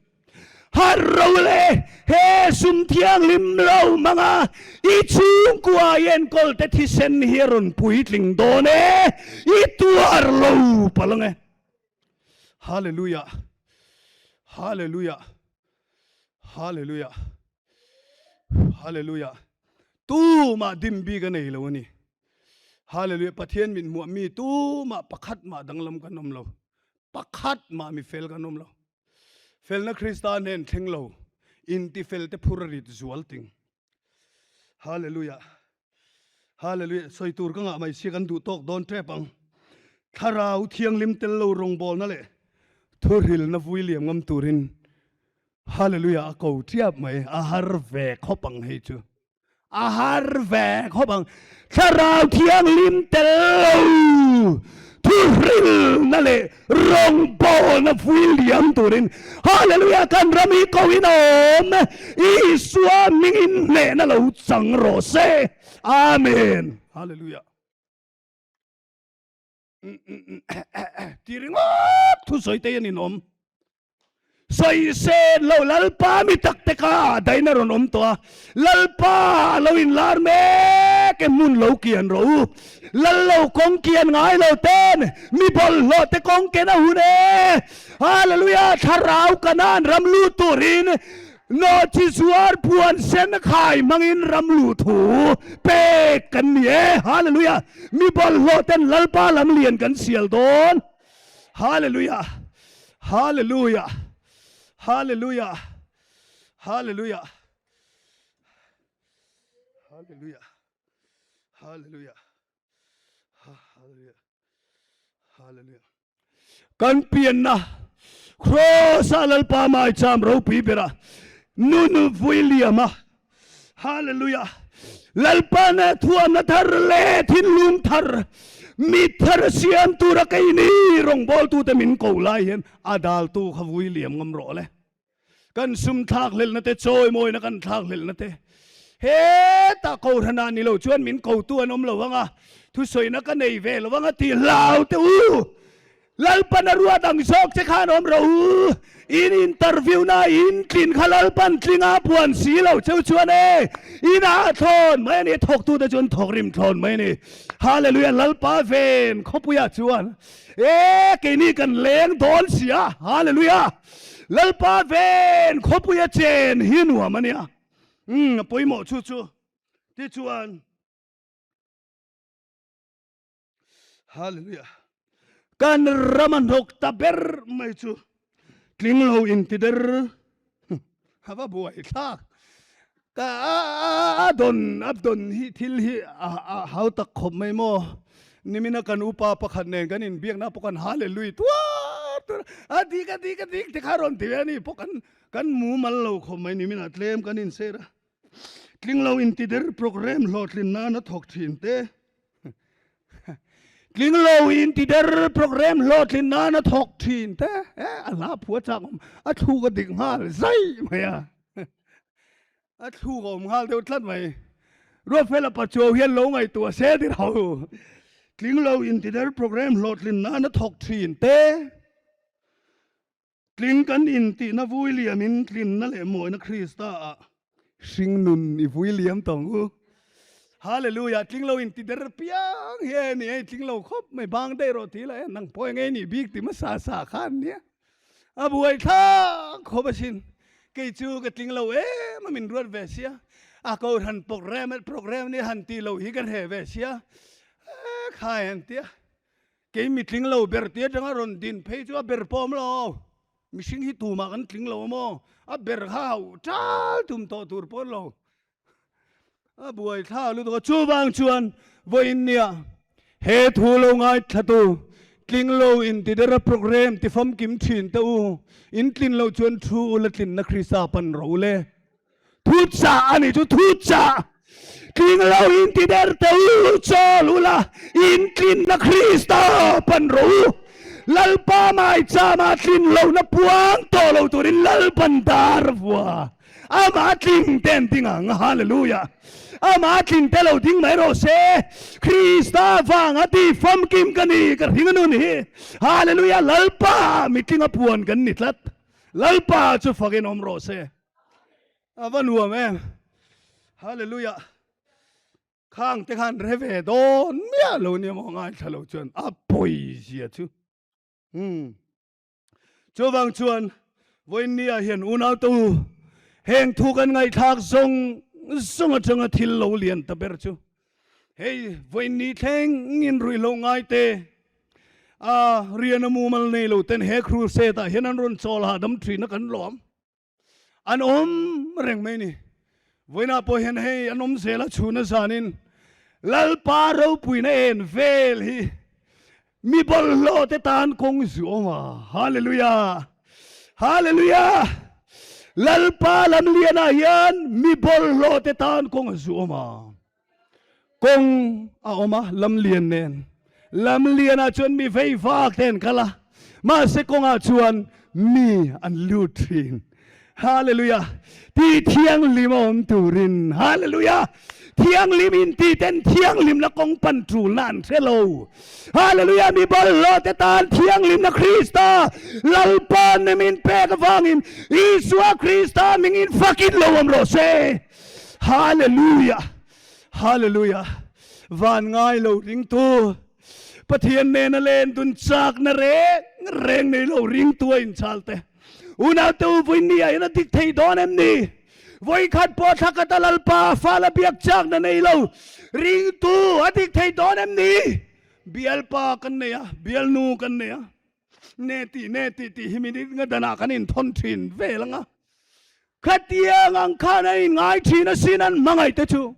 Har ro le he sum thianghlim lo hmanga i chhungkua i enkawlte thisen hi a rawn puitling dawn e, i tuar lo palh ang e. Hallelujah! Hallelujah! Hallelujah! Hallelujah! Tumah dim bik a nei lo a ni. Hallelujah! Pathian mit hmuah mi tumah pakhat mah danglam kan awm lo. Pakhat mah mi fel kan awm lo. Felna Krista hnen thleng lo. Intifel te phur a rit zual ting. Hallelujah. Hallelujah. Sawi tur ka ngah mai sia kan duh tawk dawn tep ang. Thlarau thianghlim tel lo rawngbawlna leh thuhrilna vui liam ngam turin Hallelujah a ko tiap mai. A har ve khawp ang hei chu. A har ve khawp ang. Thlarau Thianghlim tel lo thuhrilna leh rawngbawlna vui liam turin Hallelujah kan ram hi ko in a awm. Isua hmingin hnehna lo chang rawh se. Amen. Hallelujah. Ti ringawt thusawi te hian in awm. Sawi sen lo Lalpa mi tak te kha daina rawn awm tawh a, Lalpa a lo inlar mek e hmun lo kian rawh u. Lal lo kawng kian ngai lo ten mi bawlhhlawh te kawng ken a hun e. Hallelujah Thlarau Kanaan ram lut turin nawhchi zuar puan sen khai hmangin ram luh thu pek kan ni e. Hallelujah Mi bawlhhlawh ten Lalpa lam lian kan sial dawn. Hallelujah Hallelujah Hallelujah Hallelujah Hallelujah Hallelujah Hallelujah Hallelujah Kan pianna Kross a Lalpa maicham ropui bera nun vui liama Hallelujah! Lalpa na thuamna thar leh thinlung thar, mit thar siam tura keini rawngbawltute min ko lai hian a daltu kha vui liam ngam rawh le. Kan sum thlak hlelhna te, chawimawina kan thlak hlelhna te, hetah kohhranah ni lo chuan min kotu an awm lo ang a, thusawina ka nei ve lo ang a ti hlau teh u. Lalpan a ruat ang zawk che khan awm rawh u. In interview na in tlin kha Lalpan tling a puan si lo cheu chuan e in ah thlawn mai a ni. Thawktu te chuan thawk rim thlawn mai a ni. Hallelujah Lalpa ven khawpuiah chuan e keini kan leng dawn si a. Hallelujah Lalpa ven khawpuia chen hi nuam a nia. Umm a pawimawh chu chu tichuan. Hallelujah. Kan ram a hnawk ta ber mai chu tling lo in ti der. A va buai thlak. Ka a don a don hi thil hi a hau tak khawp mai maw. Nimina kan upa pakhat nen kan inbiakna pawh kan hallelujah tuar tuar a dik a dik a dik te kha rawn ti ve a ni pawh kan kan mumal lo khawp mai nimina tlem kan inser a. Tling lo in ti der program hlawhtlin nan a thawk thin te. Tling lo in ti der program hlawhtlin nan a thawk thin te. E a hla phua chak awm a thluk a dik nghal zai mai a. A thluk a awm nghal deuh tlat mai. Ruatfela Pachuau hian lo ngaihtuah se ti lo. Tling lo in ti der program hlawhtlin nan a thawk thin te. Tling kan intihna vui liamin tlinna leh mawina Krista ah hringnun i vui liam tawng u. Hallelujah! Tling lo inti der piang hi a ni a, i tling lo khawp mai, bang daih rawh ti la e, nang pawh eng nge nih bik ti hmasa sa khan nia. A buai thlak khawp asin. Kei chu ka tling lo em a min ruat ve sia. A kohhran program program ni han ti lo hi ka hre ve sia. Khai an tia. Kei mi tling lo ber ti atanga rawn din phei chu a ber pawh awm lo. Mihring hi tumah kan tling lo maw? A ber kha hauh tal tum tawh tur pawh lo. A buai thla lutuk a. Chuvang chuan vawiin nia he thu lo ngaithlatu tling lo intidera program ti famkim thin te u. In tlin loh chuan thu ula tlinna Krista pan rawh u le. Thu chah a ni chu thu chah. Tling lo in ti der te u chawl ula in tlinna Krista pan rawh u. Lalpa maichama tlin lohna puang tawh lo turin Lalpan dar vua. Amah tling te an ding ang. Hallelujah. Amah tling te lo ding mai rawh se. Krista vanga ti famkim ka ni ka hring a nun hi. Hallelujah. Lalpa mitlinga puan kan ni tlat. Lalpa chu fakin awm rawh se. A va nuam em. Hallelujah. Khang te khan re ve dawn miah lo nia maw ngaithla lo chuan a pawi zia chu. Hmm. Chuvang chuan vawiin nia hian unau te u heng thu kan ngaihthlak zawng zawng atanga thil lo lian ta ber chu hei vawiin ni thleng in ruihhlo ngai te a rian a mumal nei lo ten he crusade ah hian an rawn chawl hahdam thin a kan lawm. An awm reng mai ni. Vawiinah pawh hian hei an awm zel a chhun a zanin Lalpa ropuina en vel hi mi bawlhhlawh te tan kawng zu awm a. Hallelujah! Hallelujah! Lalpa lamlianah hian mi bawlhhlawh te tan kawng a zu awm a. Kawng a awm a, lamlian nen. Lamlianah chuan mi vei vak te an kal a, mahse kawngah chuan mi an lut thin. Hallelujah! Ti thianghlim a awm turin. Hallelujah! Thianghlim in ti ten thianghlimna kawng pan tulna an hre lo. Hallelujah! Mi bawlhhlawh te tan thianghlimna Krista Lalpa nemin pek avangin Isua Krista mingin fakin lo awm rawh se. Hallelujah! Hallelujah! Van ngai lo ringtu, Pathian nena len dun chakna reng reng nei lo ringtu a inchal te. Unaute u vui ni ah hian a dik thei dawn em ni? Vawikhat pawh thla khat a Lalpa fala biak chakna nei lo ringtu a dik thei dawn em ni? Bialpa kan nei a, bialnu kan nei a, ne tih ne tih tih hi minute nga danah kan inthawn thin vel ang a. Khatiang ang khan an inngai thin asin an hmangaih te chu.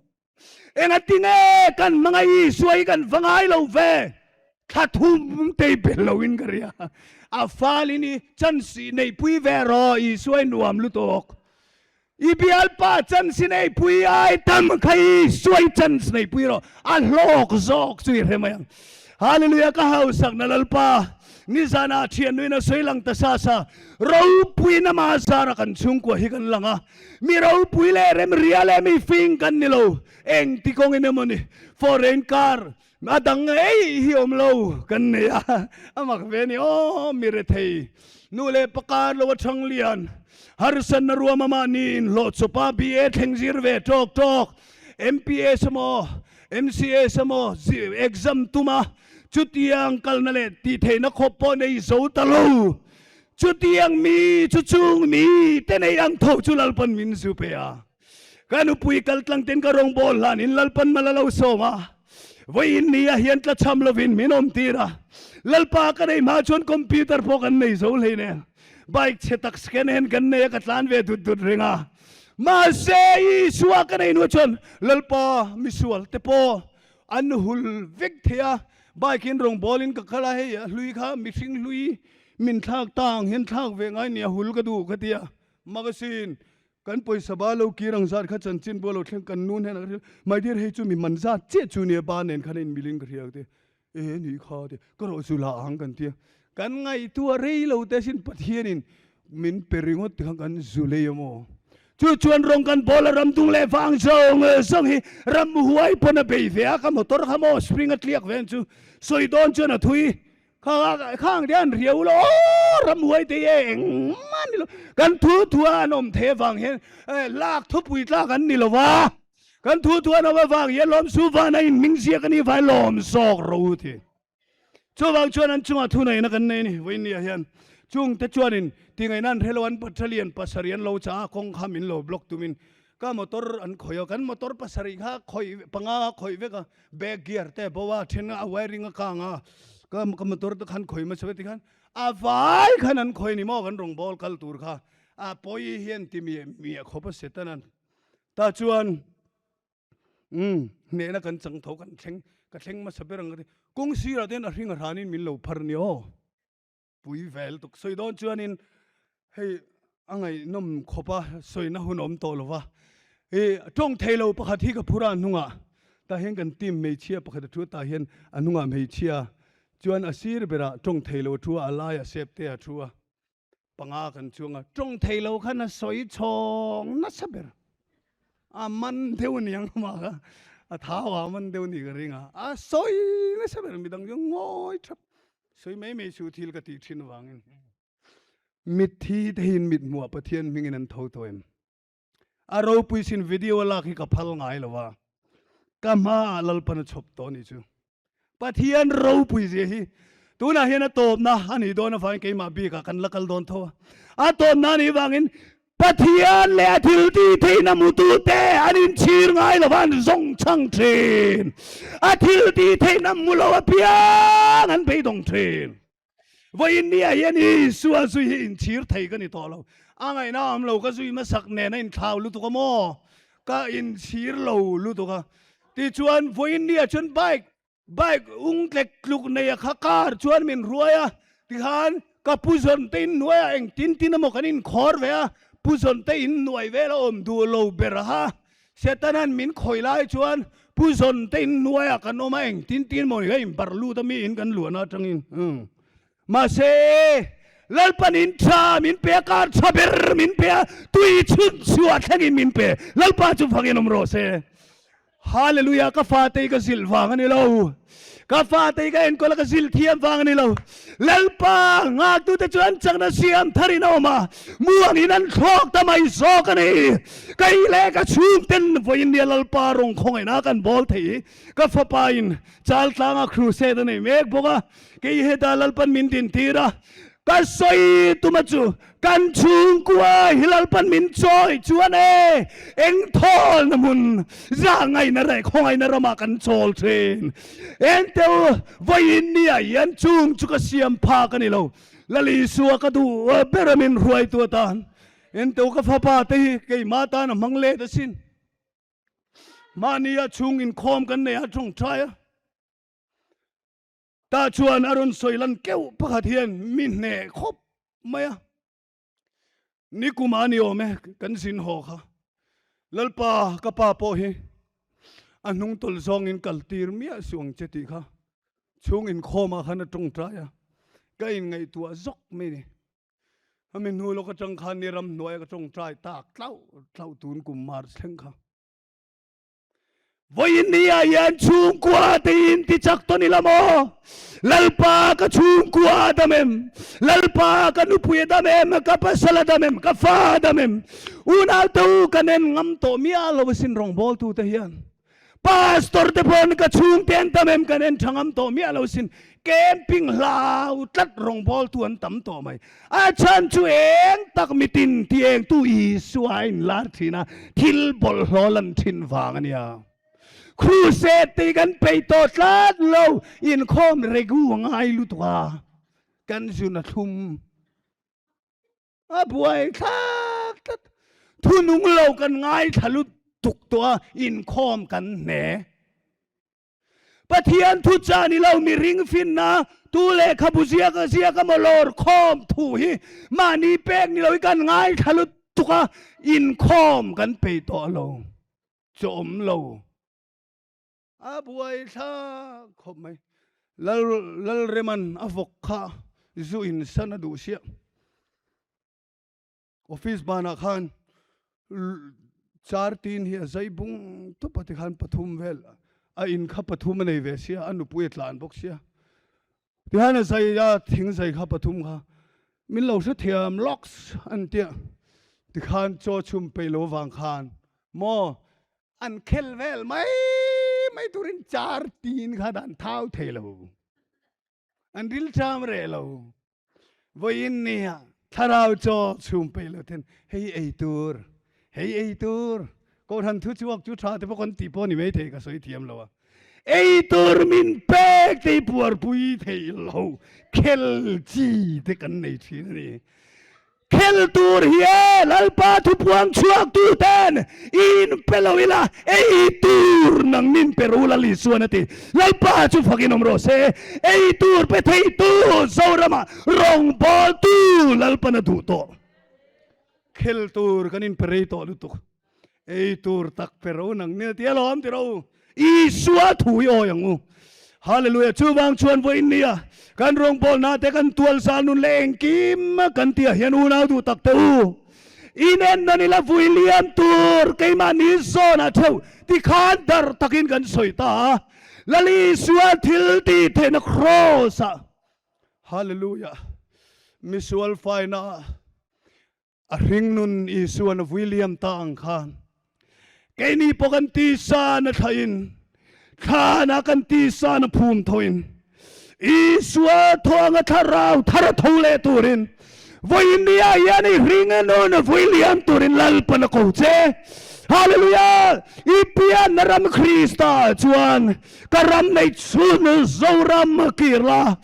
Engatinge kan hmangaih Isua hi kan va ngai lo ve? Thla thum tei bel loin ka ria. A falin i chance neihpui ve rawh Isua i nuam lutuk. I bialpa chance neihpui ai tam kha Isua i chance neihpui rawh. A hlawk zawk chu i hre mai ang. Hallelujah ka hausakna Lalpa nizanah thiannuin a sawi lang ta sa sa ropui na ma zara kan chhungkua hi kan lang a mi ropui leh remria leh mi fing kan ni lo eng ti kawngin emaw ni foreign car a dang ei hi awm lo kan nei a a mak ve ni aw mi rethei nu leh pakar lo a thang lian harsan na ruam ama ni in hlawh chawpa BA thleng zir ve tawk tawk MPS emaw MCS emaw exam tuma chutiang kalna leh tih theihna khawp pawh nei zo ta lo. Chutiang mi chu chung mi te nei ang tho chu Lalpan min zu pe a. Ka nupui kal tlang ten ka rawngbawl hlanin Lalpan mal a lo sawm a. Vawiin ni ah hian tlachham lovin min awm tir a. Lalpa ka nei hma chuan computer pawh kan nei zo hlei nen. Bike chhe tak second hand kan nei a ka tlan ve dut dut reng a. Mahse Isua ka nei hnu chuan Lalpa misual te pawh an hul vek thei a, bike in rawngbawlin ka kal a, hei a hlui kha mihring hlui min thlak ta ang hian thlak ve ngai nia hul ka duh ka ti a, magazine kan pawisa ba lo kir ang zat kha chanchin pawh lo thleng kan nu hnenah ka hrilh my dear hei chu mi man zat chiah chu nia ba nen khan a inmilin ka hria ka ti a. E nih kha ti ka rawh chu la ang kan tia kan ngaihtuah rei lo te sin Pathianin min pe ringawt ti khan kan zu lei a maw chu chuan rawng kan bawl a ram dung leh vang zawng zawng hi ram huai pawn a bei ve a ka motor kha maw spring a tliak ve ang chu sawi dawn chuan a thui kha khang te an riau lo aw ram huai te hi engmah ni lo kan thu thu a an awm thei avang hian lak thupui tlak an ni lo va. Kan thu thuan awm avang hian lawmsu vana in hming ziak a nih vai lawm zawk ro u ti. Chuvang chuan an chungah thuneihna kan nei a ni. Vawinia hian chungte chuanin tingaihna an hrelo an battalion pasarih an lo chah a, kawng kha min lo block tumin ka motor an khawih a, kan motor pasarih kha khawih panga kha khawih vek a, back gear te a bo a, then a wiring a kang a, ka motor te khan khawih hmasa vek tikhan a vai khan an khawih a ni maw kan rawngbawl kal tur kha a pawi hian ti miah miah khawp a Satan-a'n Tah chuan umm hnehna kan chang tho kan thleng ka thleng hmasa ber ang ka ti. Kawng sirah te hian a hring a hranin min lo phar nia aw. Pui vel tuk sawi dawn chuanin hei a ngaihnawm khawp a sawina hun a awm tawh lo va. I tawng thei lo pakhat hi ka phur a a hnungah tah hian kan team hmeichhia pakhat a thu a tah hian a hnungah hmeichhia chuan a sir berah tawng thei lo a thu a a laiah sep te a thu a. Panga kan chuang a, tawng thei lo khan a sawi chhawng nasa ber. A man deuh a niang amah kha, a thau a man deuh a nih ka ring a, a sawi nasa ber midang chu ngawi thap. Sawi mai mai chu thil ka tih thin avangin. Mitthi te hian mit hmuah Pathian hmingin an tho tawh em? A ropui sin video a lak hi ka phal ngai lo a, ka hmaah Lalpan a chhawp tawh a nih chu. Pathian ropui zia hi tunah hian a tawpna a nih dawn avangin keimah bikah kan la kal dawn tho a. A tawpna a nih vangin Pathian leh a thil tih theihna hmutute an inchhir ngai lo va, an zawng chhang thin. A thil tih theihna hmu lo apiang an beidawng thin. Vawiin ni ah hian Isua zui hi inchhir thei ka ni tawh lo. A ngaihna awm lo ka zui hmasak nen a inthlau lutuk a maw? Ka inchhir lo lutuk a. Tichuan vawiin ni ah chuan bike bike ung tlek tluk nei a kha car chuan min ruai a, tikhan ka pu zawn te in hnuai ah engtin tin emaw kan inkhawr ve a, pu zawn te in hnuai vel a awm duh lo ber a ha. Setana'n min khawih lai chuan pu zawn te in hnuai ah kan awm a, engtin tin emaw ni kha inbarh lut a mi in kan luahna atangin. Mahse, Lalpan in tha min pe a, kar tha ber min pe a, tui chhun chhuah thlengin min pe. Lalpa chu fakin awm rawh se. Hallelujah, ka fate hi ka zilh vang a ni lo. Ka fate hi ka enkawl a, ka zilh thiam vang a ni lo. Lalpa nghaktute chu an chakna siam tharin a awm a, muangin an thlawk ta mai zawk a ni. Kei leh ka chhungten vawiin nia Lalpa rawng khawngaihna kan bawl thei. Ka fapain Chaltlanga crusade a nei mek bawk a. Kei heta Lalpan min din tir a, ka sawi tuma chu kan chhungkua hi Lalpan min chawi chuan e, eng thawlna hmun zahngaihna leh khawngaihna ramah kan chawl thin. Engteu vawiin ni ah hian chung chu ka siam phak a ni lo. Lal Isua ka duh ber a min hruaitu atan engteu ka fapa te hi keimah tan a hmang let asin. Mahnia chhung inkhawm kan nei a tawngtai a. Tah chuan a rawn sawi lan keuh pakhat hian mi hneh khawp mai a. Nikum a ni awm e, kan zin haw kha. Lalpa ka pa pawh hi a hnung tawlh zawngin kal tir miah suh ang che tih kha chhung inkhawmah khan a tawngtai a, ka inngaihtuah zawk mai ni. Hemi hnu lawk atang khan ni ramhnuaia ka tawngtai tak tlauh tlauh tun kum March thleng kha. Vawiin ni ah hian chhungkua te in ti chak tawn ila maw? Lalpa ka chhungkua a dam em? Lalpa ka nupui a dam em? Ka pasal a dam em? Ka fa a dam em? Unau te u kan en ngam tawh miah lo asin rawngbawltu te hian. Pastor te pawhin ka chhungte an tam em kan en tha ngam tawh miah lo asin. Camping hlau tlat rawngbawltu an tam tawh mai. A chhan chu eng tak mitin ti engtu Isua a inlar thin a, thil bawlhhlawh lan thin vang a nia. Crusade te hi kan peih tawh tlat lo, inkhawm regu a ngai lutuk a, kan zun a thlum a buai thlak tlat. Thunung lo kan ngaithla lutuk tawh a, inkhawm kan hne. Pathian thu chah ni lo mi ring finna tu lehkhabu ziak a ziak a maw lawr khawm thu hi mahni pek ni lo hi kan ngaithla lutuk a, inkhawm kan pei tawh lo, chawm lo a buai thlak khawp mai. Lal Lalreman a vawk kha zu in san a duh siah. Office banah khan char tin hi a zai bung tup a tikhan pathum vel a in kha pathum a nei ve sia a nupui a tlan bawk sia tihian a zai a thing zai kha pathum kha min lo hrethiam lawks an tia tikhan chaw chhum peih lo vang khan maw an khel vel mai mai turin char tin kha dan thau thei lo an rilṭam reh lo. Vawiin nia thlarau chaw chhum peih lo ten hei ei tur, hei ei tur, Kohhran thu chhuak chu tha te pawh kan tih pawh ni mai thei ka sawi thiam lo a. Ei tur min pek te hi puarpui thei lo, khel chi te kan nei thin a ni. Khel tur hi e Lalpa thupuang chhuak tu ten in pe lo ila ei tur nang min pe ru Lal Isuan a ti. Lalpa chu fakin awm rawh se. Ei tur pe thei tu Zorama rawngbâwl tu Lalpan a duh tawh. Khel tur kan in pe rei tawh lutuk. Ei tur tak pe ro nang nil ti alawm ti ro. Isua thu i awi ang u. Hallelujah. Chuvang chuan vawiin nia kan rawngbawlna te kan tual zal nun leh engkim kan tih ah hian unau duh tak te u. Inen nawn ila vui liam tur keimahni zawnah theuh tikhan dar takin kan sawi ta a. Lal Isua thil tih theihna kraws ah. Hallelujah. Misual faina ah. A hringnun Isuan a vui liam ta ang khan keini pawh kan tisa na thlain thlana kan tisa na phum thoin Isua thawng a thlarau thar a tho leh turin vawiin ni ah hian i hringnun a vui liam turin Lalpan a ko che. Hallelujah! I pianna ram Krista chuan ka ram nei chhun Zoram a kir la.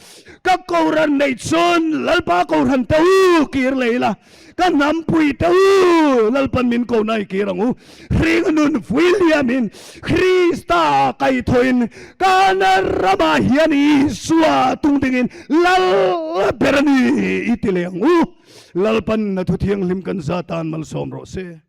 Ka Kohhran nei chun Lalpa Kohhran te u kir lei la, ka hnampui te u Lalpan min ko nai kir ang u. Hring nun vui liamin Krista kaithawiin kan ramah hian Isua tung dingin Lal ber a ni i ti leh ang u. Lalpan a thu thianghlim kan za tan malsawm rawh se.